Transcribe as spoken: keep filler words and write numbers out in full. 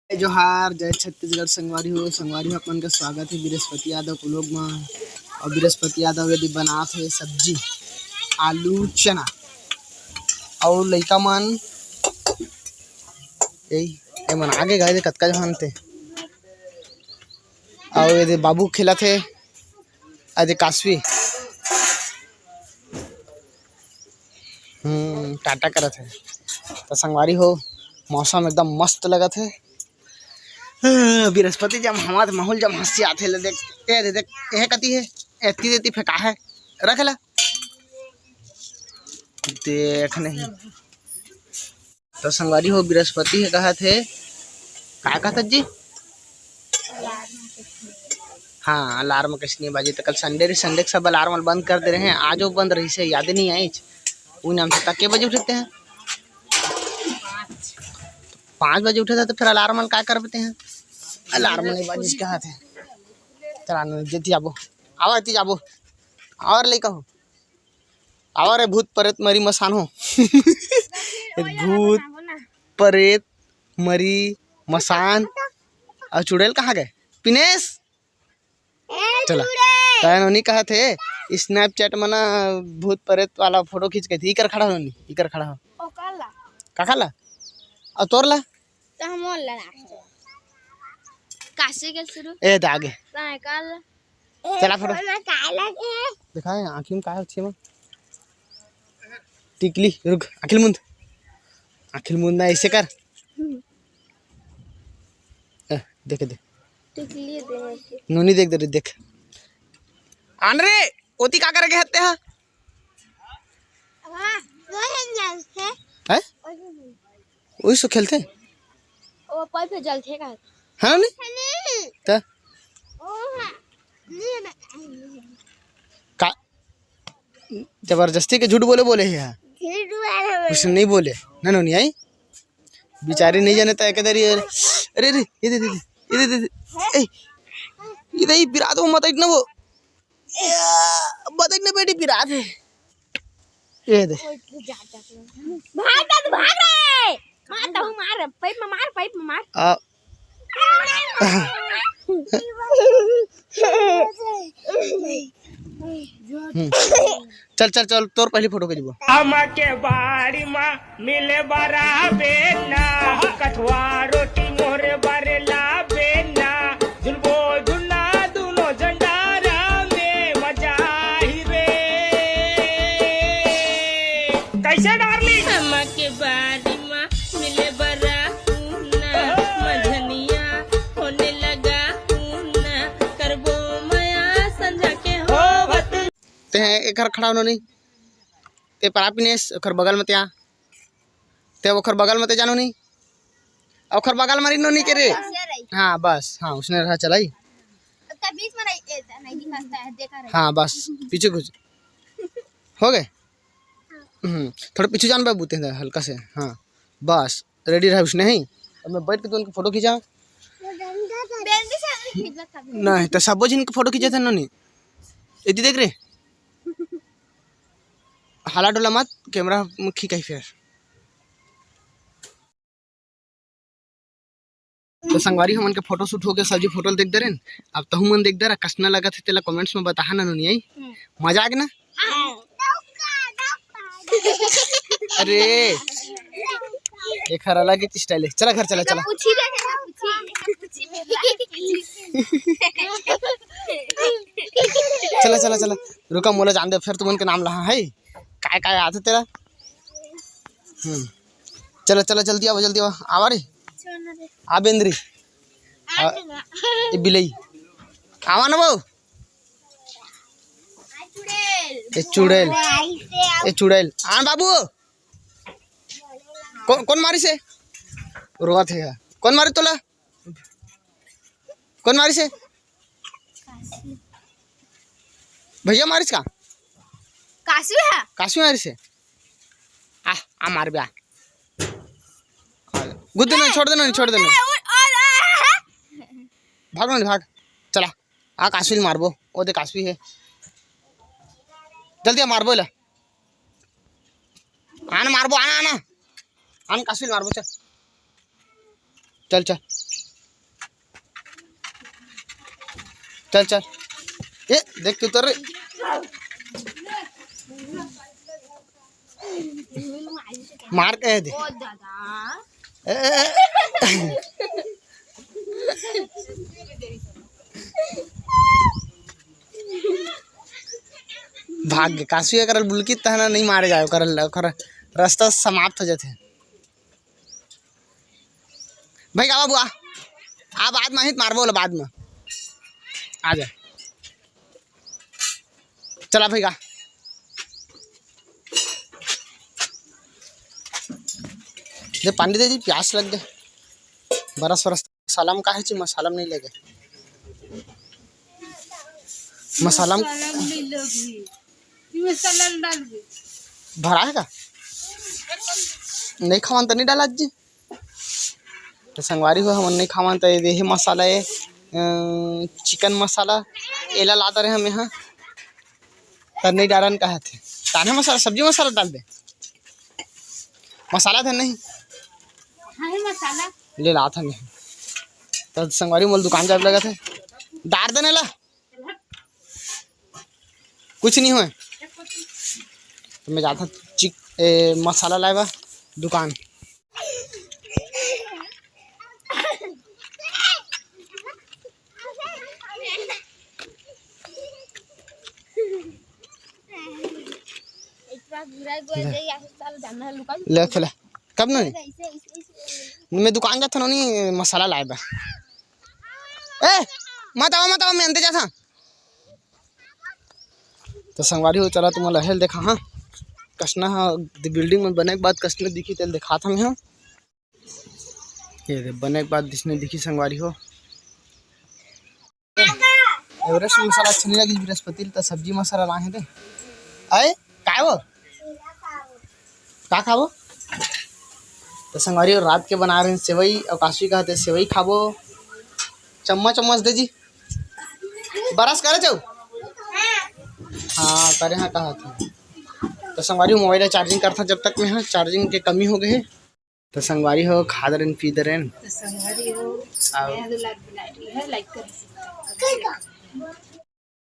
जोहार, जय छत्तीसगढ़ संगवारी हो। संगवारी हो, अपन का स्वागत है बृहस्पति यादव के vlog में। और बृहस्पति यादव यदि बनात है सब्जी, आलू चना, और लइका मन यही ये मन आगे गए कतका जहान थे। और ये दे बाबू खेलत हे, अरे काशवी हम्म टाटा करत हे। तो संगवारी हो, मौसम एकदम मस्त लगत हे। बृहस्पति जब हवा त माहौल जब हंसी आथे ले देख, ए दे देख, ए कति हे, एती देती फेंका है, रख ला। देख नहीं। तो संगवारी हो, बृहस्पति हे कहत हे, का कहत जी? हाँ, अलार्म कइसने बाजे, तो कल संडे रही, संडे के सब अलार्म बंद कर दे रहे हैं। आज वो बंद रही से याद नहीं आई। वो नाम से तक के बजे उठते हैं? पाँच बजे उठे था तो फिर अलार्म का कर देते हैं? अलार्म नहीं बाजे इसके हाथ है। चला न, जेती जाबो, आवा एती जाबो, और ले कहो, आवा रे भूत प्रेत मरी मसान हो। भूत प्रेत मरी मसान। और चुड़ैल कहाँ गए? पिनेश, चला। तय नोनी कहा थे, Snapchat में ना भूत प्रेत वाला फोटो खींच के थी, इकर खड़ा हो नोनी, इकर खड़ा हो। काका ला? और तोर ला? तो हम और ला। काशी के शुरू। ए, दे आगे। सायकल। चला फोटो। दिखाए, आँखी में का अच्छे में? टिकली, रुक, आँखी ल मुंद। आँखी ल मुंद ना, ऐसे कर। ए, देख, देख। टिकली दे। नोनी देख, दे, देख। आन रे, ओती का करे के हत्ते हा? हाँ, वो है ना, है? हैं? वही सो खेलते? वो पाइप पे जलते का? हाँ, नहीं? नहीं। तो? ओ, हाँ। नहीं, नहीं। का? जबरदस्ती के झूठ बोले, बोले है। झूठ बोले। कुछ नहीं बोले। ना, नोनी आई? बिचारी नहीं जाने तय के दरी। अरे, अरे, ये दे, दे, दे, ये दे, दे, दे। ए, ये दे, बिरात वो मत इतना वो। ए, मत इतना बेटी बिरात है। ये दे। भाग, भाग, भाग रे। मार तो मार, पाइप में मार, पाइप में मार। आ। हम्म। चल, चल, चल, तोर पहली फोटो खींचबो। अम्मा के बाड़ी मा मिले बरा बेना, कथवा रोटी मोरे बरे ला बेना, झुलबो झुलना दुनो झंडारा में मजा ही रे। कैसे डार्लिंग? अम्मा के बाड़ी मा मिले बरा ऊना, मझनिया होने लगा ऊना, करबो मया संझा के हो। तें एकर खड़ा हो नोनी, ते परा पिनेश, ओकर बगल में ते आ, ते ओकर बगल में ते जा नोनी, ओकर बगल में रही नोनी के रे। हाँ, बस, हाँ, उसने रहा चलाई। हाँ, बस, पीछे कुछ हो गए। हम्म, थोड़ा पीछे जान बाबू, ते हल्का से, हाँ, बस। रेडी रहा उसने ही। अब मैं बैठ के तो उनकी फोटो खींचा। नहीं, तो सबो जिन की फोटो खींचे थे नोनी। इतनी देख रे। हाला डोला मत, कैमरा खींचाई फिर। तो संगवारी, हमन के फोटो शूट हो गया, सब्जी फोटो देख दे रहे। अब तहु मन देख दे रहा, कसना लगा थे तेला कमेंट्स में बताहा ना नोनी आई। मजा आ गया ना? अरे, एक हर अलग ही स्टाइल है। चला घर, चला, चला। पूछी दे, पूछी, पूछी, पूछी। चला, चला, चला। रुका, मोला जान दे, फिर तुमन के नाम लहा है। काय, काय आते तेरा? हम्म। चला, चला, जल्दी आवा, जल्दी आवा। आवा रे। आ बेंदरी। आ, ए बिलई। आवा ना वो। ए चुड़ैल, ए चुड़ैल। हाँ बाबू, कौन, कौन मारी से? रोवत है। कौन मारी तोला? कौन मारी से? भैया मारिस का? काशवी है। काशवी मारी से? आ, आ मार बे, आ। गुद्दे ना, छोड़ दे ना, छोड़ दे ना। भाग ना, भाग। चला। आ काशवी ल मारबो, ओ दे काशवी हे। जल्दी आ, मारबो एला। आन मारबो, आना, आना। आन काशवी ल मारबो, चल। चल, चल। चल चल, ए देख के उतर रे। मार के दे। ए, ए, ए। भाग गे। कासू ये करल बुलकी तहना नहीं मारे जाए, ओकर ओकर रास्ता समाप्त हो जाथे। भाई का बाबू आ, आ बाद में ही त मारबो ओला, बाद में। आ जा, चला भाई का। दे पानी दे जी, प्यास लग गे। बरस बरस मसाला में का है जी, मसाला में नहीं लगे। मसाला में मसाला में नहीं लगे। ये मसाला में डाल दे। भरा है का? नहीं खावन तो नहीं डाला जी। तो संगवारी हो, हमन नहीं खावन तो ये देहे मसाला, ये अ, चिकन मसाला, एला ला दे रहे हम यहाँ। तर नहीं डालन का है थे। ताने मसाला, सब्जी मसाला डाल दे। मसाला थे नहीं। हाँ, है मसाला। ले ला था नहीं। तो संगवारी मोल दुकान जाए लगा थे। डार देने ला। कुछ नहीं होए। तो मैं जाता चिक-, ए, मसाला लाए बा दुकान। ले खेला। कब नहीं? मैं दुकान जाता नहीं, मसाला लाए बा। ए, मत आओ, मत आओ, मैं अंदर जाता। तो संगवारी हो, चला तुमन ला हेल देखा, हाँ, कसना हा, बिल्डिंग में बने के बाद कसना दिखी, तेल दिखात हमें, हाँ। ये दे, बने के बाद दिसने दिखी संगवारी हो। एवरेस्ट मसाला अच्छा नहीं लगी बृहस्पति ल, तो सब्जी मसाला लाए दे। आए, काय वो? का खाबो? तो संगवारी हो, रात के बना रहे हैं सेवई, और काशी कहते सेवई खाबो। चम्मच चम्मच दे जी। बरस करे चौ? हाँ, करे हाँ, कहा था। तो संगवारी हो, मोबाइल चार्जिंग करता जब तक में, हाँ, चार्जिंग के कमी हो गई है। तो संगवारी हो, खा दरेन, पी दरेन। तो संगवारी हो, आओ। नया जो लाइक बनाई है, लाइक कर सकते हो।